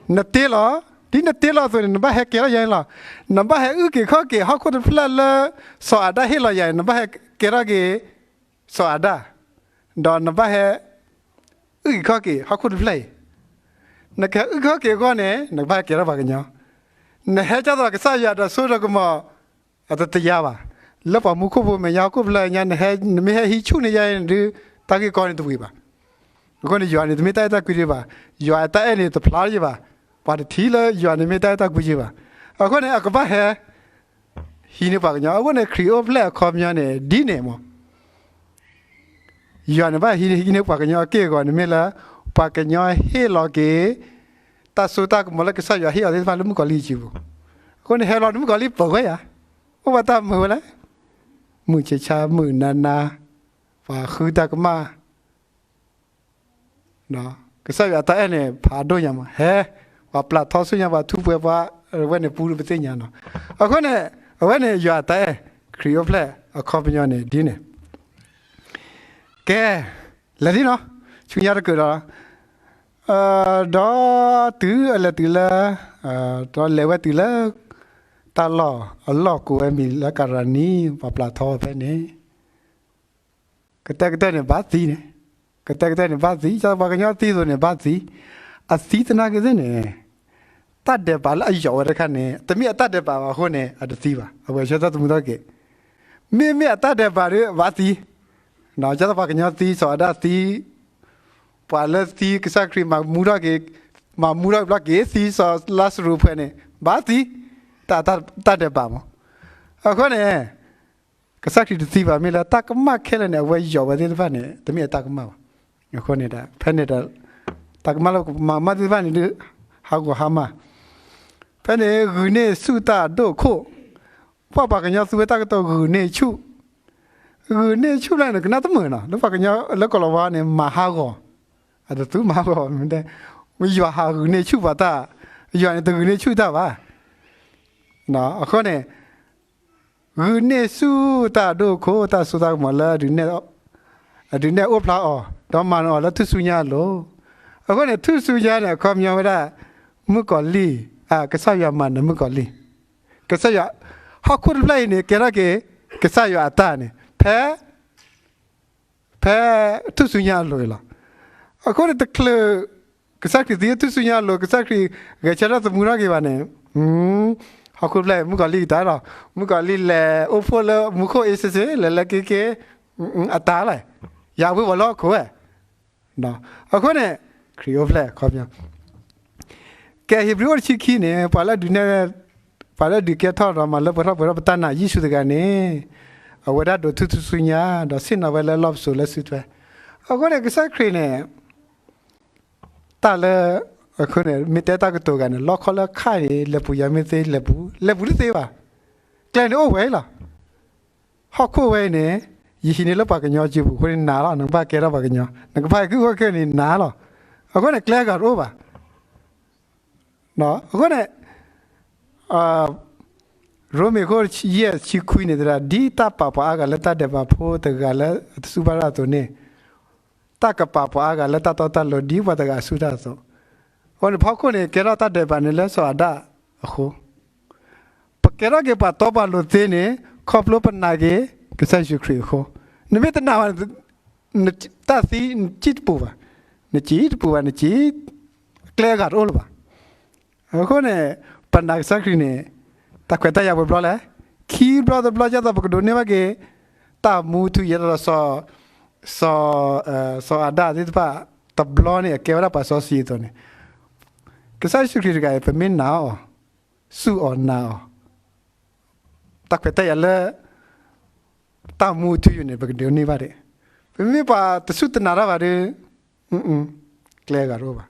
နတ့လီၤ, ဒ်နတ့လီၤအသိးန့ၣ် နဘၣ်ဟဲကဲထီၣ်ယၤန့ၣ်လီၤ. နဘၣ်ဟဲအုၣ်က့ၤခီၣ်က့ၤဟီၣ်ခိၣ်တဖျၢၣ်လၢစီၤအၤဒၣ်ဟ့ၣ်လီၤယၤန့ၣ် နဘၣ်ဟဲကဲထီၣ်က့ၤစီၤအၤဒၣ်, ဒီးနဘၣ်ဟဲ အုၣ်က့ၤခီၣ်က့ၤဟီၣ်ခိၣ်တဖျၢၣ်အံၤ. နကဟဲအုၣ်ခီၣ်က့ၤအဂီၢ်န့ၣ် နကဘၣ်ဟဲကဲထီၣ်ပှၤကညီ. နဟဲကၢ်သိးကစၢ်ယွၤဒီးစိဒီးကမီၤ အတတယါဘၣ်. လၢပှၤမူခိၣ်ဖိမဲာ်ညါဟီၣ်ခိၣ်ဖျၢၣ်ညါ နမ့ၢ်ဟဲဟံးဆူၣ်န့ၢ်ယၤန့ၣ်ဒုး တၢ်ဂ့ၢ်ကီန့ၣ်တဝံၤဘၣ်. အဃိန့ၣ် ယွၤန့ၣ် တမ့ၢ်တၢ်အဲၣ်တၢ်ကွံဒံးဘၣ်. ယွၤအတၢ်အဲၣ်န့ၣ်တဖျါယဘၣ်. ပှၤတထံၣ်လၢယွၤန့ၣ်မ့ၢ်တၢ်အဲၣ်တၢ်ကွံယဘၣ်. အဃိန့ၣ် အကဘၣ်ဟဲ ဟံးန့ၢ်ပှၤကညီ. အဃိန့ၣ် ခရံာ်အိၣ်ဖျဲၣ်အခီပညီန့ၣ် ဒ်န့ၣ်မး. ယွၤန့ၣ်ဘၣ်ဟံးန့ၢ်ဟံးန့ၢ်ပှၤကညီအက့ၢ်အဂီၤန့ၣ်မ့ၢ်လၢ ပှၤကညီဟ့ၣ်လီၤက့ၤ တၢ်စိတၢ်ကမီၤလၢကစၢ်ယွၤဟ့ၣ်အီၤသ့ၣ်တဖၣ်လၢမုၣ်ကီၤလံၢ်အစုပူၤ, အဃိန့ၣ် ဟဲလီၤန့ၣ်မုၣ်ကီၤလံၢ်ပၢၤဝဲယၤ, အိၣ်ဘၣ်တၢ်မုာ်ဝဲလဲၣ်, မုၢ်ဆ့ဆါမုၢ်နါနါ, ပှၤဃုတၢ်ကမၣ် ကစၢ်ယွၤအတၢ်အဲၣ်န့ၣ် ဖးဒိၣ်ညါမး, ဟဲ, ပှၤပျၢ်ထီဆူညါ ပှၤထူးပှဲၤပှၤ, အဝဲန့ၣ်ပူတပသ့ၣ်ညါနီၤ. အဃိန့ၣ် အဝဲန့ၣ်ယွၤအတၢ်အဲၣ် ခရံာ်အိၣ်ဖျဲၣ်အခီပညီန့ၣ်ဒ်န့ၣ်, ကဲ, လဲၤလံနီၤ, ဆူညါတကၢၢ်ဒီး, ဒီးတုၤအလဲၤတုၤလၢ, ဒီးလဲၤဝဲတုၤလၢ တၢ်လီၢ်အလီၢ်ကိးဝဲမံၤလၢကရၤနံ, ပှၤပျၢ်ထီဖဲန့ၣ် ကတဲကတဲန့ၣ်ဘၣ်သံန့ၣ်, ကတဲကတဲန့ၣ်ဘၣ်သံ, ပှၤကညီသံသိးန့ၣ်ဘၣ်သံ, အသံသနာ်က့သ့ၣ်န့ၣ်, တၢ်ဒဲးဘးလၢအယိးဝဲတခါန့ၣ် တမ့ၢ်အတၢ်ဒဲးဘးဘၣ်အဃိန့ၣ် အတသံဘၣ်, အဝဲဆၢထၢၣ်သမူထီၣ်က့ၤ, မ့မ့ၢ်အတၢ်ဒဲးဘးဒီးဘၣ်သံ, ဒ်သိးပှၤကညီသံ စီၤအၤဒၣ်သံ, ပှၤလၢသံကစၢ်ခရံာ်မၤမူထီၣ်က့ၤ, မၤမူထီၣ်က့ၤဘျီက့ၤသံ စီၤလါစရူးဖဲန့ၣ် ဘၣ်သံ, တၢ်, တၢ်ဒဲးဘးမး, အဃိန့ၣ် ကစၢ်ခရံာ်တသံဘၣ် မ့ၢ်လၢတၢ်ကမၣ်ခဲလၢာ်န့ၣ် အဝဲယိးဝဲသ့ၣ်တဖၣ်န့ၣ် တမ့ၢ်အတၢ်ကမၣ်ဘၣ်. အဃိန့ၣ်ဒီး ဖဲန့ၣ်ဒီး တၢ်ကမၣ်လၢပကမၤကမၣ်သ့ၣ်တဖၣ်န့ၣ်ဒုး ဟးဂီၤဟါမၢ်, ဖဲန့ၣ် ဂုာ်န့ၢ်ဆူၣ်တၢ်အဒိၣ်အခိၣ်, ပှၤပှၤကညီသူဝဲတၢ်ကတိၤဂုာ်န့ၢ်ဆူၣ်, ဂုာ်န့ၢ်ဆူၣ်လၢန့ၣ် ကနၣ်တမုာ်နီၤ လၢပှၤကညီလၢကီၢ်လီၤဝါန့ၣ် မၤဟးဂီၤ, အတသူမၤဟးဂီၤ, ယွၤဟးဂုာ်န့ၢ်ဆူၣ်ပှၤတၢ်, ယွၤန့ၣ်တဂုာ်န့ၢ်ဆူၣ်တၢ်ဘၣ်. အဃိန့ၣ် ဂုာ်န့ၢ်ဆူၣ်တၢ်အဒိၣ်အခိၣ် တၢ်စိတၢ်ကမီၤလၢ အဒုးနဲၣ်အိၣ်ဖျါအီၤ ဒီးမၤနၢၤအီၤလၢထူၣ်စုညါအလိၤ, အဃိန့ၣ် ထူၣ်စုညါန့ၣ် အခီပညီဝဲဒၣ် မုၣ်ကီၤလံၢ်, ကစၢ်ယွၤမၤနၢၤမုၣ်ကီၤလံၢ်, ကစၢ်ယွၤ, ဟီၣ်ခိၣ်တဖျၢၣ်အံၤန့ၣ် ကဲထီၣ်က့ၤ ကစၢ်ယွၤအတၢ်န့ၣ် ဖဲ ဖဲထူၣ်စုညါအလိၤအံၤလီၤ. အဃိန့ၣ်တချုး ကစၢ်ခရံာ်သံထူၣ်စုညါအလိၤ ကစၢ်ခရံာ်ဂဲၤဆၢထၢၣ်သမူထီၣ်က့ၤဘၣ်န့ၣ်, ဟီၣ်ခိၣ်တဖျၢၣ်အံၤ မုၣ်ကီၤလံၢ်တၢ်လီၤ, မုၣ်ကီၤလံၢ်လဲၤအိၣ်ဖှိၣ်လၢမူခိၣ်အ့စ့စ့ လဲၤလဲၤက့ၤက့ၤ, အတၢ်လီၤ, ယၤဝ့ၤဝီၤလၢဟီၣ်ခိၣ်ဝဲ အဃိန့ၣ် ခရံာ်အိၣ်ဖျဲၣ်အခီပညီ, ကဲ ဧ့ၤဘြံၤအိၣ်တဆံခံန့ၣ် ပှၤလၢဒုးနဲၣ်, ပှၤလၢဒုးကဲထီၣ်ဒီးမၤလၢပှဲၤထီၣ်ပှဲၤထီၣ်ပတၢ်နာ်ယ့ၣ်ၡူးတဂၤန့ၣ်, အဝဲဒၣ်ဒိးထူၣ်ထူၣ်စုညါ ဒီးဆ့ၣ်နီၤဝဲလၢလီၢ်ပစိာ်လၢစုထွဲ, အဃိန့ၣ် ကစၢ်ခရံာ်န့ၣ် တၢ်လၢ အဃိန့ၣ် မ့ၢ်တဲတၢ်ကတိၤဂၤန့ၣ် လီခီလၢခါအံၤ လဲၤပူၤယၤမ့ၢ်သ့ လဲၤပူၤ, လဲၤပူၤတသ့ဘၣ်. ကျဲန့ၣ်အိၣ်ဝဲအံၤလီၤ. ဟီၣ်ခိၣ်ဝဲအံၤန့ၣ် ယဟံးန့ၢ်လၢပှၤကညီစုပူၤအဃိန့ၣ်နၤလီၤ, နကဘၣ်ကဲထီၣ်ပှၤကညီ, နကဘၣ်ဟဲကုၢ်ဟီၣ်ခိၣ်န့ၣ်နၤလီၤ. အဃိန့ၣ် ကျဲအဂၤတအိၣ်ဘၣ်. အဃိန့ၣ် ရိမ့ၤခိၣ်ယဲၢ်ဆံခွံန့ၣ်သရၣ် ဒ်တၢ်ပာ်ပှၤအါဂၤလၢတၢ်ဒဲးဘးဖိတဂၤလၢအတစူၢ်ဘၣ်တၢ်အသိးန့ၣ်, တၢ်ကပာ်ပှၤအါဂၤလၢတၢ်တီတၢ်လိၤဒ်ပှၤတဂၤအစူၢ်တၢ်အသိး, အဃိန့ၣ် ဖီခိၣ်န့ၣ် ကဲထီၣ်တၢ်ဒဲးဘးန့ၣ်လၢစီၤအၤဒၣ်အဃိ, ပကဲထီၣ်က့ၤပှၤတီပှၤလိၤသ့န့ၣ် ခီဖျိပနာ်က့ၤ ကစၢ်ယ့ၣ်ၡူးခရံာ်အဃိ, နမ့ၢ်တနာ်ဘၣ် တၢ်သံနစံၣ်တပူၤဘၣ်, နစံၣ်တပူၤဘၣ် နစံၣ်, ကျဲအဂၤတအိၣ်လၢၤဘၣ်. အဃိန့ၣ် ပနာ်ကစၢ်ခရံာ်န့ၣ် တၢ်ခွဲးတၢ်ယာ်ပှဲၤဘျီလဲၣ်, ခံဘျီတဘျီ ဒ်သိးပကဒိးန့ၢ်ဘၣ်က့ၤ တၢ်မူထူယဲၢ်ဒီး စီၤအၤဒၣ်သ့ၣ်တဖၣ် တဘျီန့ၣ် အကဲဝဲဒၣ်ပှၤစီဆှံအသိးန့ၣ်, ကစၢ်ယ့ၣ်ၡူးခရံာ်တဂၤအံၤ ပမ့ၢ်နာ်အီၤ, စူၢ်အီၤနာ်အီၤ, တၢ်ခွဲးတၢ်ယာ်လၢ တၢ်မူထူယိာ်န့ၣ် ပကဒိးန့ၢ်ဘၣ်ဒံး, ပမ့ၢ်ပှၤတစူၢ်တနာ်တၢ်ဘၣ်ဒီး ကျဲဂၤတအိၣ်ဘၣ်.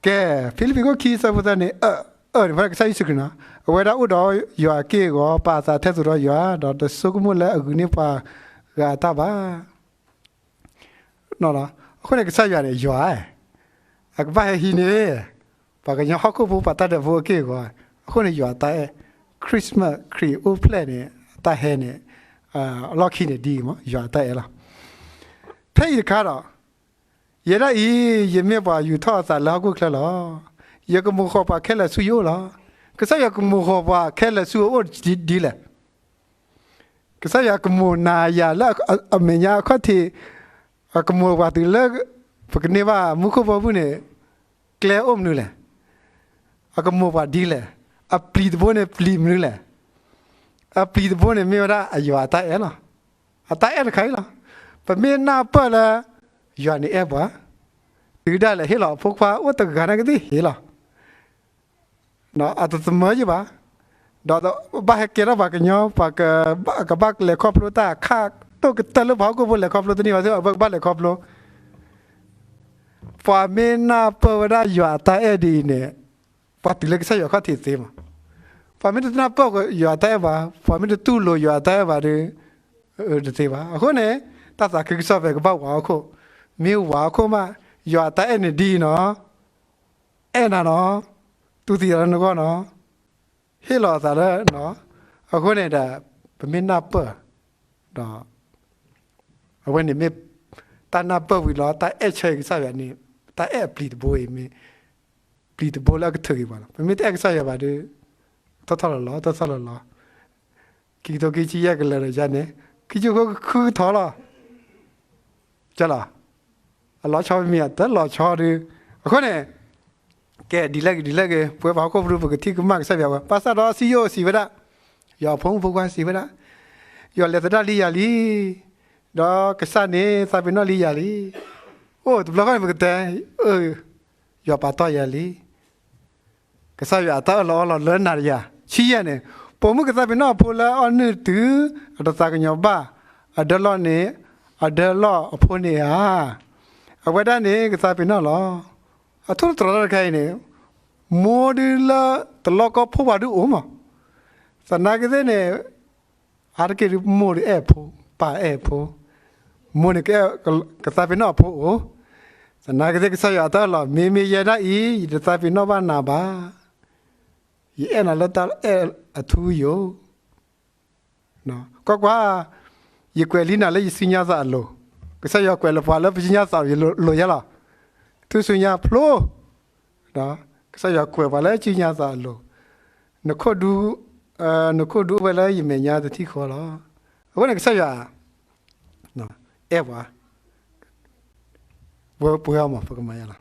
ကဲ, ဖံလံးပံၤခိၣ်ခံ ဆၢဖိသၢန့ၣ်, အၢ, အၢန့ၣ် ဖဲကစၢ်ယ့ၣ်ၡူးခရံာ်နီၤ, အဝဲဒၣ်အိၣ်ဒီးယွၤအက့ၢ်အဂီၤ ပာ်အသးထဲသိးဒီးယွၤ, ဒီးတဆိကမိၣ်လၢအဂုာ်န့ၢ်ပှၤဂၤအတၢ်ဘၣ်. အဃိန့ၣ် ကစၢ်ယွၤန့ၣ် ယွၤ, အကဘၣ်ဟဲဟံးန့ၢ် ပှၤကညီဟီၣ်ခိၣ်ဖိ ပှၤတၢ်ဒဲးဖိအက့ၢ်အဂီၤ, အဃိန့ၣ် ယွၤအတၢ်အဲၣ်, Christmas ခရံာ်အိၣ်ဖျဲၣ်န့ၣ် အတၢ်ဟဲန့ၣ် အလီၢ်ခံန့ၣ်ဒ်အံၤမး ယွၤအတၢ်အဲၣ်လီၤ. ဖဲအံၤတခါဒီး ယဲဒၣ်အံၤ ယမ့ၢ်ပှၤယူာ်ထီၣ်အသးလၢဟီၣ်ခိၣ်ချၢလီၤ. ယကမိၣ်ဃီၤပှၤခဲလၢာ်ဆူယအိၣ်လီၤ. ကစၢ်ယွၤကမိၣ်ဃီၤပှၤခဲလၢာ်ဆူအအိၣ်ဒ်လဲၣ်. ကစၢ်ယွၤကမိၣ်နၤယၤလၢအမဲာ်ညါအခီၣ်ထံး, အကမိၣ်ပှၤတုၤလၢ ပကန့ၢ်ဘၣ်မူခိၣ်ဘီမုၢ်န့ၣ် ကျဲအိၣ်မနုၤလဲၣ်. အကမိၣ်ပှၤဒ်လဲၣ်. အပျံၤတဘိန့ၣ်ပျံၤမနုၤလဲၣ်. အပျံၤတဘိန့ၣ်မ့ၢ်ဝဲဒၣ်အယွၤအတၢ်အဲၣ်လီၤ. အတၢ်အဲၣ်တခါအံၤလီၤ. ပမ့ၢ်နၢ်ပၢၢ်လၢ ယွၤန့ၣ်အဲၣ်ပှၤ, တုၤဒၣ်လဲာ်ဟ့ၣ်လီၤအဖိခွါ အိၣ်တဂၤနာ်က့သ့ၣ်ဟ့ၣ်လီၤ. အတသမၢယဘၣ်, ဒီးဘၣ်ဟဲကဲထီၣ်ပှၤကညီ, ပှၤကဘၣ်လဲၤခီဖျိတၢ်အခါ ဒိၣ်ကတၢၢ်လၢပှၤဟီၣ်ခိၣ်ဖိလဲၤခီဖျိတန့ၢ်ဘၣ်, အဝဲကဘၣ်လဲၤခီဖျိ. ပှၤမ့ၢ်နၢ်ပၢၢ်ဝဲဒၣ်ယွၤအတၢ်အဲၣ်ဒ်အံၤန့ၣ်, ပှၤတုၤလၢကစၢ်ယွၤခီၣ်ထံးသ့မး. ပှၤမ့ၢ်တနၢ်ပၢၢ်ယွၤအတၢ်အဲၣ်ဘၣ်, ပှၤမ့ၢ်တတူၢ်လိာ်ယွၤအတၢ်အဲၣ်ဘၣ်ဒီး, တသ့ဘၣ်. အဃိန့ၣ်, တၢ်သးခုကစီၣ်ဖဲကဘၣ်ဝးဟီၣ်ခိၣ်, မ့ၢ်ဝးဟီၣ်ခိၣ်မး, ယွၤအတၢ်အဲၣ်န့ၣ်ဒ်အံၤနီၤ, အဲၣ်နၤနီၤ, တူၢ်သံသးလၢနဂီၢ်နီၤ, ဟ့ၣ်လီၤအသးလၢ, အဃိန့ၣ်ဒီး, ပမ့ၢ်နၢ်ပၢၢ်, ဒီး အဝဲန့ၣ်မ့ၢ် တၢ်နၢ်ပၢၢ်ဝံၤလီၤ တၢ်အဲၣ်ဆၢကစၢ်ယွၤန့ၣ်, တၢ်အဲၣ်အပျံၤတဘိအံၤမ့ၢ် ပျံၤတဘိလၢအကထုးက့ၤပှၤလီၤ. ပမ့ၢ်တအဲၣ်ကစၢ်ယွၤဘၣ်ဒီး, ထီၣ်ထီၣ်လီၤလီၤ, ထီၣ်ထီၣ်လီၤလီၤ, ခံကထိခံဆံယဲၢ်ကလၢာ်ဒီးယါန့ၣ်, ခံဆံဃုကထီၣ်လီၤ. ကလီၤ, အလီၤဆီမ့ၢ် တလီၤဆီဒီး, အဃိန့ၣ်, ကဲဒ်လဲၣ်ဂ့ၤဒ်လဲၣ်ဂ့ၤ ပဝဲပှၤဟီၣ်ခိၣ်ဖိပကထံၣ်ကမၣ်ကစၢ်ယွၤဝဲ, ဘၣ်ဆၣ်ဒီးစံယိၣ်စံးဝဲဒၣ်, ယွၤအဖိမုၣ်ဖိခွါစံးဝဲဒၣ်, ယွၤလဲၤသဒၣ်လံယၤလံ, ဒီးကစၢ်န့ၣ်သးပ့ၤနီၣ်လံယၤလံ. အိၣ်တဘျီဃီန့ၣ်ပကတဲ, အၢ, ယွၤပာ်တီၢ်ယၤလံ. ကစၢ်ယွၤအတၢ်အၢၣ်လီၤအီလီၤလၢနၤဒီးယၤ, ဆံယဲၢ်န့ၣ်, ပိာ်မုၣ်ကသးပ့ၤနီၣ်အဖိလၢအီနုၢ်တုၤ, အတသးကညီၤဘၣ်, အဒၢလီၢ်န့ၣ်, အဒၢလီၢ်အဖိန့ၣ်ဧါ. အဝဲဒၣ်န့ၣ်ကသးပ့ၤနီၣ်လီၤ. အထိၣ်သတြီၤတၢ်တခါအံၤန့ၣ်, မိၢ်ဒုလၢတလီၢ်ကီၢ်ဖိပှၤဒုအိၣ်မး, သနာ်က့သ့ၣ်န့ၣ် အါတက့ၢ်ဒုးမိၢ်ဒုးအဲၣ်ဖိ, ပၢ်အဲၣ်ဖိ, မိၢ်န့ၣ်ကသးပ့ၤနီၣ်အဖိအိၣ်, သနာ်က့သ့ၣ်ကစၢ်ယွၤအတၢ်အၢၣ်လီၤ မ့မ့ၢ်ယဲဒၣ်အံၤ ယတသးပ့ၤနီၣ်ဘၣ်နၤဘၣ်, ယအဲၣ်နၤလၢတၢ်အဲၣ်အထူအယိာ် ကွၢ်ကွၢ်, ယကွဲးလံနၤလၢယစုညါသးအလိၤ, ကစၢ်ယွၤကွဲးလၢပှၤလၢပစုညါသးအလိၤယဲလီၤ. ထူၣ်စုညါဖျိ, ကစၢ်ယွၤကွဲးပှၤလၢစုညါသးအလိၤ, နခိၣ်ဒူ, နခိၣ်ဒူအိၣ်ဝဲလၢယမဲာ်ညါတထံၣ်ဃီလီၤ. အဃိန့ၣ်ကစၢ်ယွၤ အဲၣ်ပှၤ, ပဝဲပှဲၤအီၤမး ပကမၤယါလီၤ.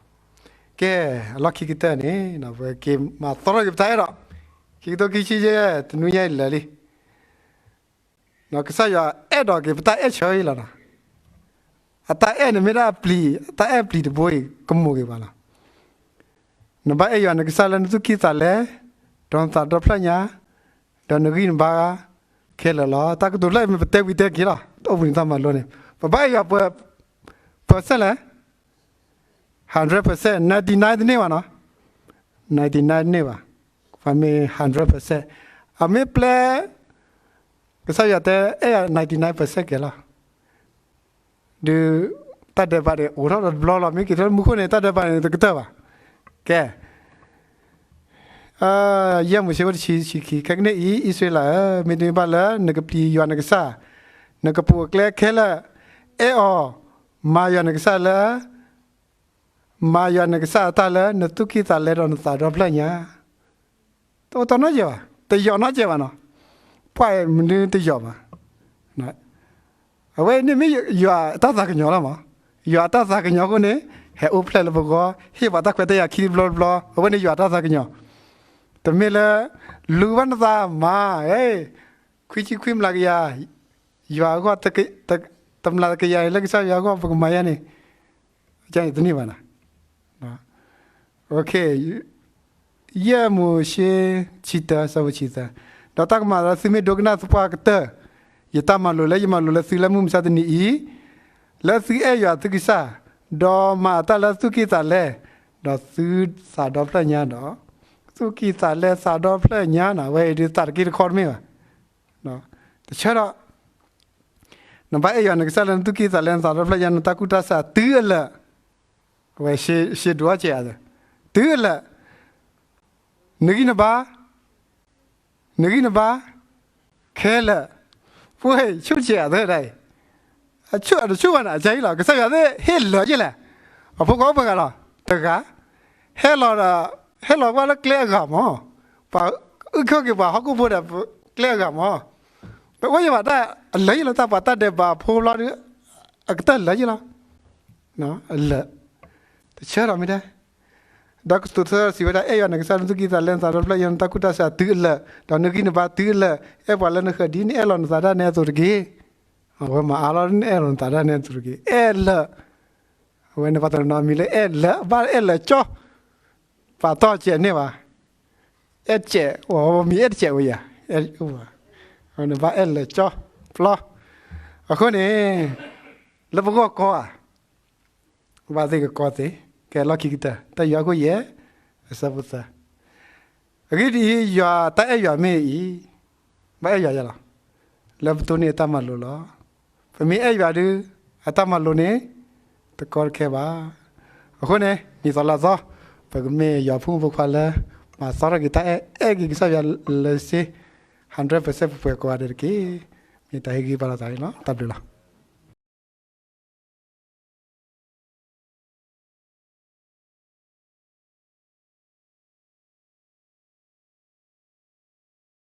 ကဲ, အလီၢ်ခံကတၢၢ်န့ၣ် ပက့ၤမၤသီထီၣ်က့ၤပတၢ်အဲၣ်ဒီး, ခံကထိခံဆံယဲၢ် တနွံညါအံၤလၢာ်လံ, ကစၢ်ယွၤအဲၣ်ဒိးက့ၤပတၢ်အဲၣ်ဆၢအံၤလီၤ. အတၢ်အဲၣ်န့ၣ်မ့ၢ်ဒၣ်အပျံၤ, အတၢ်အဲၣ်ပျံၤတဘိအံၤ ကမိၣ်က့ၤပှၤလီၤ. နဘၣ်အဲၣ်ယွၤနကစၢ်လၢနသူၣ်ကံၢ်သးလဲ, ဒီးနသးဒီဖျၢၣ်ညါ, ဒီးနဂံၢ်နဘါခဲလၢာ်လီၤ. တၢ်ကတိၤဖျၢၣ်အံၤမ့ၢ်ပတဲဝံၤတဲက့ၤလီၤ, တအိၣ်ဘှံးနံၤတၢ်မၤလိန့ၣ်, ပဘၣ်အဲၣ်ယွၤပ, ပၢၢ်ဆၢလဲၣ်, hundred percent, ninety nine တန့ၢ်ဘၣ်နီၤ, ninety nine တန့ၢ်ဘၣ်, ပှၤမ့ၢ် hundred percent, အမ့ၢ်ပျဲ, ကစၢ်ယွၤတဲအဲၣ်ယၤ ninety nine percent ကဲလီၤ. ဒုး, တၢ်ဒဲးဘးန့ၣ် အိၣ်ထီၣ်ဒီးတဘျီလီၤ, မ့ၢ်က့ၤထီၣ်လၢမူခိၣ်န့ၣ် တၢ်ဒဲးဘးန့ၣ် တကတၢၢ်ဘၣ်. ကဲ, ယဲၢ်မိၤၡ့ တဆံ, တဆံခံ, ခဲကနံၣ်အံၤ အံၣ်စရ့လးဧၢ, မ့တမ့ၢ်ဘၣ်လၢနကပျံၤယွၤနကစၢ်, နကပိာ်အကျဲခဲလၢာ်, အဲၣ်အီၤ, မၤယွၤနကစၢ်လၢ မၤယွၤနကစၢ်အတၢ်လၢနသူၣ်ကံၢ်သးလဲဒီးနသးဒီဖျၢၣ်ညါ, တအိၣ်တီနီတစဲးဘၣ်, တယီၤနီတစဲးဘၣ်နီၤ, ပှၤမနုၤတယီၤဘၣ်. အဝဲန့ၣ်မ့ၢ်ယွၤအတၢ်သးကညီၤလီၤမး, ယွၤအတၢ်သးကညီၤအဃိန့ၣ်, ဟဲအိၣ်ဖျဲၣ်လၢပဂီၢ်, ဟ့ၣ်ပှၤတၢ်ခွဲးတၢ်ယာ်ခံဘျီတဘျီ, အဝဲန့ၣ်ယွၤအတၢ်သးကညီၤ, တမ့ၢ်လၢ, လူၤဘၣ်နသးမၤ, ခွံဆံခွံမျးကယၤ, ယွၤအဂီၢ်, တမျးကယၤလၢကစၢ်ယွၤအဂီၢ် ပကမၤယါန့ၣ်, တန့ၢ်ဘၣ်နၤ, ယဲၢ်မိၤၡ့, ဆံတၢ, ဆၢဖိဆံသၢ, ဒီးတၢ်ကမၤလၢသုမ့ၢ်ဒိကနၣ်သပှၢ်ကတၢၢ်, ယတၢ်မၤလိာ်လၢယမၤလိာ်လၢသုလၢမုၢ်မဆါတနံၤအံၤ, လၢသုအဲၣ်ယွၤသုကစၢ်, ဒီးမၤအတၢ်လၢသူၣ်ကံၢ်သးလဲ, ဒီးသုသးဒီဖျၢၣ်ညါဒီး, သူၣ်ကံၢ်သးလဲသးဒီဖျၢၣ်ညါန့ၣ် အဝဲအံၤဒုးသးတက့ၢ်တခီတမ့ၢ်ဘၣ်, တဆၢဒီး နဘၣ်အဲၣ်ယွၤနကစၢ်လၢနသူၣ်ကံၢ်သးလဲနသးဒီဖျၢၣ်ညါ နတၢ်ကူၣ်တၢ်ဆးတုၤအလၢာ်, ဝဲရှဲဒိးအီၣ်စဲးအသး, တုၤအလၢာ်, နဂံၢ်နဘါ, နဂံၢ်နဘါ, ခဲလၢာ်, ပှဲၤဆူၣ်စဲးအသးဒၣ်အံၤ, အဆူၣ်အတဆူၣ်ဘၣ်န့ၣ် အကါအံၤလီၤ ကစၢ်ယွၤသ့ၣ်ဟ့ၣ်လၢာ်ယဲၢ်လဲၣ်, အဖိခွါအိၣ်ပှဲၤဂၤလီၤ, တဂၤ, ဟဲလီၤဒီး, ဟဲလီၤကွၢ်လၢကျဲအဂၤမး, ပှၤအုၣ်ခီၣ်က့ၤပှၤဟီၣ်ခိၣ်ဖိဒီးကျဲအဂၤမး, ပအိၣ်ယဘၣ်တၢ်အလၢာ်ယဲၢ်လီၤ တၢ်ပှၤတၢ်ဒဲးဘးဖိလီၤဒီး, အကတၢၢ်လၢာ်ယဲၢ်လီၤ, အလၢာ်, တဆၢဒီးမ့ၢ်ဒၣ် ဒီးကတိၤဆၢစံးဝဲဒၣ် အဲၣ်ယွၤနကစၢ်လၢနသူၣ်ကံၢ်သးလဲနသးဒီဖျၢၣ်ညါ နတၢ်ကူၣ်တၢ်ဆးတုၤအလၢာ်, ဒီးနဂံၢ်နဘါတုၤအလၢာ်, အဲၣ်ပှၤလၢနဃၢၤဒ်နအဲၣ်လီၤနသးဒၣ်နဲအသိးတက့ၢ်. အဝဲမၤအါလီၤ နအဲၣ်လီၤနသးဒၣ်နဲအသိးတက့ၢ်. အဲၣ်လၢာ်, အဝဲန့ၣ်ပှၤတနီၤမံၤလၢအဲၣ်လၢာ် ဘၣ်အဲၣ်လၢာ်ကၠီ, ပာ်တီၢ်စဲးန့ၢ်ဘၣ် အဲၣ်စဲး, မံၤအဲၣ်တစဲးဝဲယၤ, နဘၣ်အဲၣ်လၢာ်ကၠီ, ပျီ, အဃိန့ၣ် လၢပဂီၢ်ကီဧါ, ဘၣ်သ့ၣ်ကကီသ့, ကဲလီၢ်ခံကတၢၢ် တၢ်ယွၤအခိၣ်ယဲၢ် အဆၢဖိသၢ. အဂ့ၢ်ဒ်အံၤ, ယွၤတၢ်အဲၣ်ယွၤမ့ၢ်အံၤ, ဘၣ်အဲၣ်ယွၤယဲလီၤ, လၢပတိၢ်န့ၢ်အတၢ်မၤလိာ်လီၤ. ပမ့ၢ်အဲၣ်ယွၤဒုး အတၢ်မၤလိာ်န့ၣ် တကီတခဲဘၣ်. အဃိန့ၣ် နံၣ်သီလါသီ ပကမ့ၢ်ယွၤဖိမုၣ်ဖိခွါလၢ မၤသီထီၣ်က့ၤတၢ်အဲၣ် အဲၣ်က့ၤကစၢ်ယွၤလၢစ့ hundred percent ပှဲၤပှဲၤကိးဂၤဒဲးတက့ၢ်. မ့ၢ်တၢ်ဟ့ၣ်ဂံၢ်ဘါလိာ်သးန့ၣ်လီၤ. တၢ်ဘျုးလီၤ.